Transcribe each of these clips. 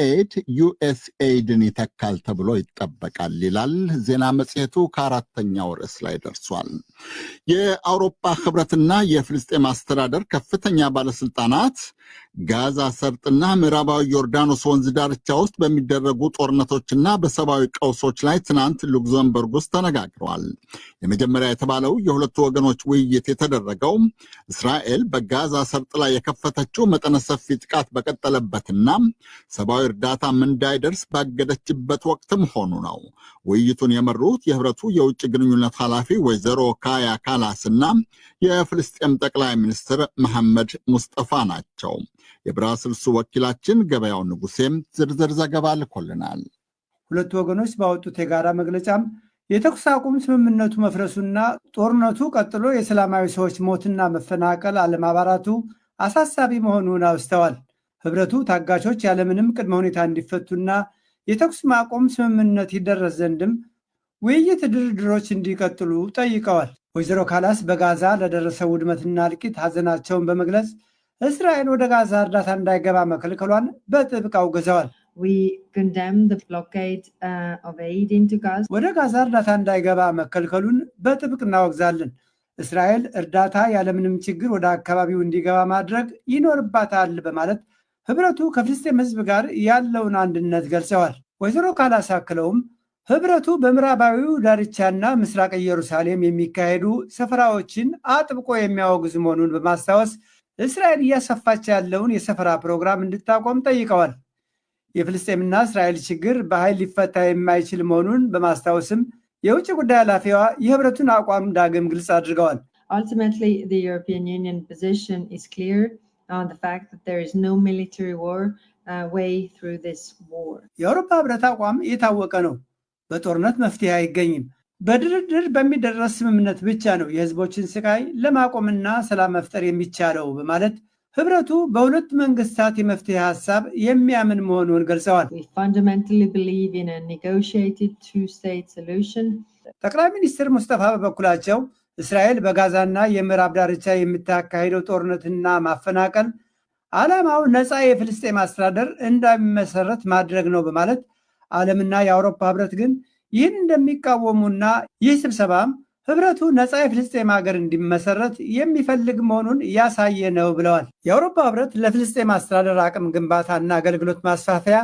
ኤድ ዩኤስኤድን ይተካል ተብሎ ይጠበቃል ይላል ዜና መጽሔቱ። ከአራተኛው ርዕስ ላይ ደርሷል። የአውሮፓ ህብረትና የፍልስጤም አስተዳደር ከፍተኛ ባለስልጣናት ጋዛ ሰርጥና ምዕራባዊ ዮርዳኖስ ወንዝ ዳርቻ ውስጥ በሚደረጉ ጦርነቶችና በሰብአዊ ቀውሶች ላይ ትናንት ሉክዘምበርግ ውስጥ ተነጋግረዋል። የመጀመሪያ የተባለው የሁለቱ ወገኖች ውይይት የተደረገው እስራኤል በጋዛ ሰርጥ ላይ የከፈተችው መጠነ ሰፊ ጥቃት በቀጠለበትና ሰብአዊ እርዳታም እንዳይደርስ ባገደችበት ወቅት መሆኑ ነው። ውይይቱን የመሩት የህብረቱ የውጭ ግንኙነት ኃላፊ ወይዘሮ ካያ ካላስ እና የፍልስጤም ጠቅላይ ሚኒስትር መሐመድ ሙስጠፋ ናቸው። የብራስልሱ ወኪላችን ገበያው ንጉሴም ዝርዝር ዘገባ ልኮልናል። ሁለቱ ወገኖች ባወጡት የጋራ መግለጫም የተኩስ አቁም ስምምነቱ መፍረሱና ጦርነቱ ቀጥሎ የሰላማዊ ሰዎች ሞትና መፈናቀል አለማባራቱ አሳሳቢ መሆኑን አውስተዋል። ህብረቱ ታጋቾች ያለምንም ቅድመ ሁኔታ እንዲፈቱና የተኩስ ማቆም ስምምነት ይደረስ ዘንድም ውይይት ድርድሮች እንዲቀጥሉ ጠይቀዋል። ወይዘሮ ካላስ በጋዛ ለደረሰው ውድመትና እልቂት ሀዘናቸውን በመግለጽ እስራኤል ወደ ጋዛ እርዳታ እንዳይገባ መከልከሏን በጥብቅ አውግዘዋል። ወደ ጋዛ እርዳታ እንዳይገባ መከልከሉን በጥብቅ እናወግዛለን። እስራኤል እርዳታ ያለምንም ችግር ወደ አካባቢው እንዲገባ ማድረግ ይኖርባታል በማለት ህብረቱ ከፍልስጤም ህዝብ ጋር ያለውን አንድነት ገልጸዋል። ወይዘሮ ካላስ አክለውም ህብረቱ በምዕራባዊው ዳርቻና ምስራቅ ኢየሩሳሌም የሚካሄዱ ሰፈራዎችን አጥብቆ የሚያወግዝ መሆኑን በማስታወስ እስራኤል እያሰፋች ያለውን የሰፈራ ፕሮግራም እንድታቆም ጠይቀዋል። የፍልስጤምና እስራኤል ችግር በኃይል ሊፈታ የማይችል መሆኑን በማስታወስም የውጭ ጉዳይ ኃላፊዋ የህብረቱን አቋም ዳግም ግልጽ አድርገዋል። Ultimately, the European Union position is clear on the fact that there is no military war way through this war. የአውሮፓ ህብረት አቋም የታወቀ ነው። በጦርነት መፍትሄ አይገኝም። በድርድር በሚደረስ ስምምነት ብቻ ነው የህዝቦችን ስቃይ ለማቆምና ሰላም መፍጠር የሚቻለው በማለት ህብረቱ በሁለት መንግስታት የመፍትሄ ሀሳብ የሚያምን መሆኑን ገልጸዋል። We fundamentally believe in a negotiated two-state solution. ጠቅላይ ሚኒስትር ሙስጠፋ በበኩላቸው እስራኤል በጋዛና የምዕራብ ዳርቻ የምታካሂደው ጦርነትና ማፈናቀል ዓላማው ነፃ የፍልስጤም አስተዳደር እንዳይመሰረት ማድረግ ነው በማለት ዓለምና የአውሮፓ ህብረት ግን ይህን እንደሚቃወሙና ይህ ስብሰባም ህብረቱ ነፃ የፍልስጤም ሀገር እንዲመሰረት የሚፈልግ መሆኑን ያሳየ ነው ብለዋል። የአውሮፓ ህብረት ለፍልስጤም አስተዳደር አቅም ግንባታና አገልግሎት ማስፋፊያ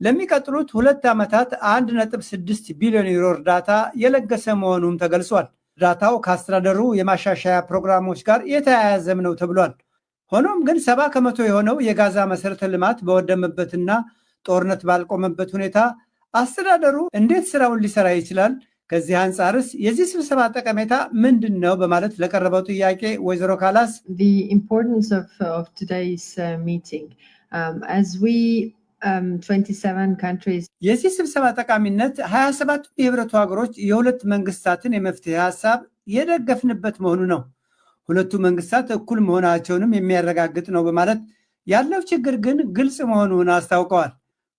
ለሚቀጥሉት 2 ዓመታት 1.6 ቢሊዮን ዩሮ እርዳታ የለገሰ መሆኑም ተገልጿል። እርዳታው ከአስተዳደሩ የማሻሻያ ፕሮግራሞች ጋር የተያያዘም ነው ተብሏል። ሆኖም ግን 70% የሆነው የጋዛ መሰረተ ልማት በወደመበትና ጦርነት ባልቆመበት ሁኔታ አስተዳደሩ እንዴት ስራውን ሊሰራ ይችላል? ከዚህ አንጻርስ የዚህ ስብሰባ ጠቀሜታ ምንድን ነው? በማለት ለቀረበው ጥያቄ ወይዘሮ ካላስ The importance of today's meeting, as we 27 countries የዚህ ስብሰባ ጠቃሚነት 27ቱ የህብረቱ ሀገሮች የሁለት መንግስታትን የመፍትሄ ሀሳብ የደገፍንበት መሆኑ ነው። ሁለቱ መንግስታት እኩል መሆናቸውንም የሚያረጋግጥ ነው በማለት ያለው ችግር ግን ግልጽ መሆኑን አስታውቀዋል።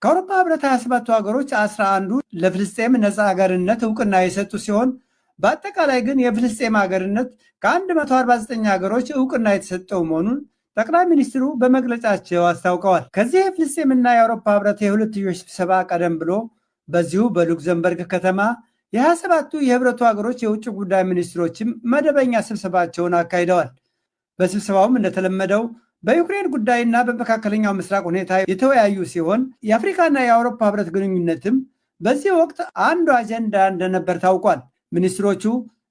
ከአውሮፓ ህብረት 27ቱ ሀገሮች 11ዱ ለፍልስጤም ነፃ ሀገርነት እውቅና የሰጡ ሲሆን በአጠቃላይ ግን የፍልስጤም ሀገርነት ከ149 ሀገሮች እውቅና የተሰጠው መሆኑን ጠቅላይ ሚኒስትሩ በመግለጫቸው አስታውቀዋል። ከዚህ የፍልስጤምና የአውሮፓ ህብረት የሁለትዮሽ ስብሰባ ቀደም ብሎ በዚሁ በሉክዘምበርግ ከተማ የ27ቱ የህብረቱ ሀገሮች የውጭ ጉዳይ ሚኒስትሮችም መደበኛ ስብሰባቸውን አካሂደዋል። በስብሰባውም እንደተለመደው በዩክሬን ጉዳይና በመካከለኛው ምስራቅ ሁኔታ የተወያዩ ሲሆን የአፍሪካና የአውሮፓ ህብረት ግንኙነትም በዚህ ወቅት አንዱ አጀንዳ እንደነበር ታውቋል። ሚኒስትሮቹ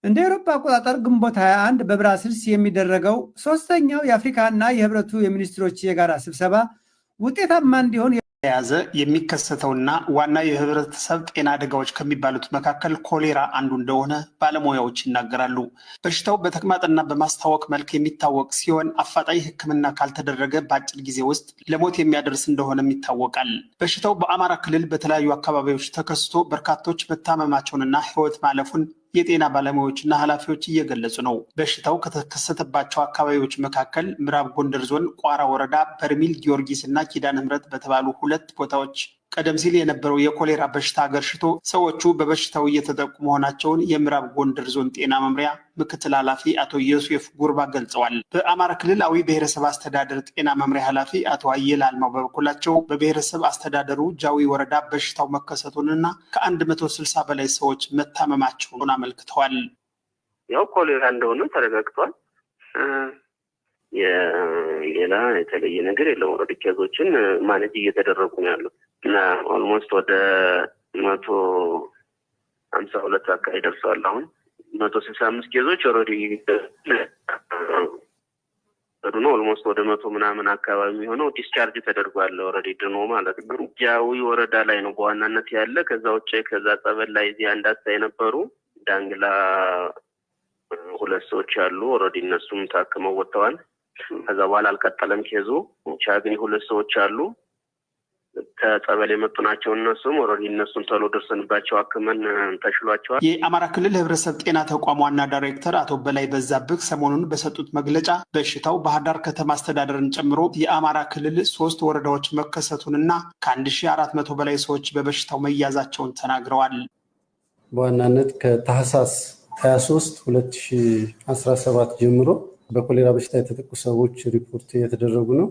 እንደ አውሮፓ አቆጣጠር ግንቦት 21 በብራስልስ የሚደረገው ሶስተኛው የአፍሪካና የህብረቱ የሚኒስትሮች የጋራ ስብሰባ ውጤታማ እንዲሆን የያዘ የሚከሰተውና ዋና የህብረተሰብ ጤና አደጋዎች ከሚባሉት መካከል ኮሌራ አንዱ እንደሆነ ባለሙያዎች ይናገራሉ። በሽታው በተቅማጥና በማስታወክ መልክ የሚታወቅ ሲሆን አፋጣኝ ሕክምና ካልተደረገ በአጭር ጊዜ ውስጥ ለሞት የሚያደርስ እንደሆነም ይታወቃል። በሽታው በአማራ ክልል በተለያዩ አካባቢዎች ተከስቶ በርካቶች መታመማቸውንና ሕይወት ማለፉን የጤና ባለሙያዎችና ኃላፊዎች እየገለጹ ነው። በሽታው ከተከሰተባቸው አካባቢዎች መካከል ምዕራብ ጎንደር ዞን ቋራ ወረዳ በርሜል ጊዮርጊስ እና ኪዳነ ምሕረት በተባሉ ሁለት ቦታዎች ቀደም ሲል የነበረው የኮሌራ በሽታ አገርሽቶ ሰዎቹ በበሽታው እየተጠቁ መሆናቸውን የምዕራብ ጎንደር ዞን ጤና መምሪያ ምክትል ኃላፊ አቶ ዮሴፍ ጉርባ ገልጸዋል። በአማራ ክልል አዊ ብሔረሰብ አስተዳደር ጤና መምሪያ ኃላፊ አቶ አየለ አልማው በበኩላቸው በብሔረሰብ አስተዳደሩ ጃዊ ወረዳ በሽታው መከሰቱንና ከ160 በላይ ሰዎች መታመማቸውን አመልክተዋል። ያው ኮሌራ እንደሆነ ተረጋግጧል። ሌላ የተለየ ነገር የለም። Already case ኦችን manage እየተደረጉ ነው ያሉት እና almost ወደ 152 አካባቢ ደርሰዋል። አሁን 165 case ኦች already ነው። Almost ወደ 100 ምናምን አካባቢ የሚሆነው discharge ተደርጓል። Already ድኖ ማለት ነው። ጃዊ ወረዳ ላይ ነው በዋናነት ያለ። ከዛ ውጭ ከዛ ጸበል ላይ እዚህ አንዳሳ የነበሩ ዳንግላ 2 ሰዎች አሉ። Already እነሱም ታክመው ወጥተዋል። ከዛ በኋላ አልቀጠለም case ኡ። ቻግኒ 2 ሰዎች አሉ፣ ከጸበል የመጡ ናቸው። እነሱም already እነሱን ቶሎ ደርሰንባቸው አክመን ተሽሏቸዋል። የአማራ ክልል ህብረተሰብ ጤና ተቋም ዋና ዳይሬክተር አቶ በላይ በዛብህ ሰሞኑን በሰጡት መግለጫ በሽታው ባህር ዳር ከተማ አስተዳደርን ጨምሮ የአማራ ክልል 3 ወረዳዎች መከሰቱንና ከ1400 በላይ ሰዎች በበሽታው መያዛቸውን ተናግረዋል። በዋናነት ከታህሳስ 23 2017 ጀምሮ በኮሌራ በሽታ የተጠቁ ሰዎች ሪፖርት እየተደረጉ ነው።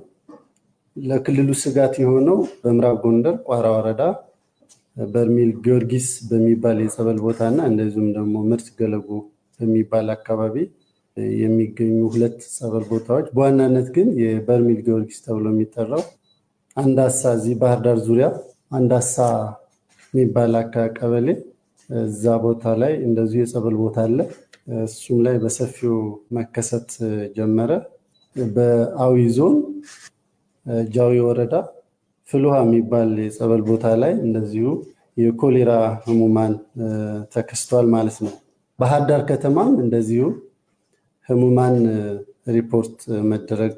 ለክልሉ ስጋት የሆነው በምዕራብ ጎንደር ቋራ ወረዳ በርሜል ጊዮርጊስ በሚባል የጸበል ቦታና እንደዚሁም ደግሞ ምርት ገለጎ በሚባል አካባቢ የሚገኙ 2 ጸበል ቦታዎች፣ በዋናነት ግን የበርሜል ጊዮርጊስ ተብሎ የሚጠራው አንዳሳ እዚህ ባህር ዳር ዙሪያ አንዳሳ የሚባል ቀበሌ እዛ ቦታ ላይ እንደዚሁ የጸበል ቦታ አለ። እሱም ላይ በሰፊው መከሰት ጀመረ። በአዊ ዞን ጃዊ ወረዳ ፍልውሃ የሚባል የጸበል ቦታ ላይ እንደዚሁ የኮሌራ ህሙማን ተከስቷል ማለት ነው። ባህር ዳር ከተማም እንደዚሁ ህሙማን ሪፖርት መደረግ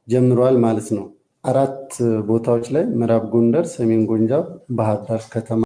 ጀምሯል ማለት ነው። 4 ቦታዎች ላይ ምዕራብ ጎንደር፣ ሰሜን ጎንጃም፣ ባህር ዳር ከተማ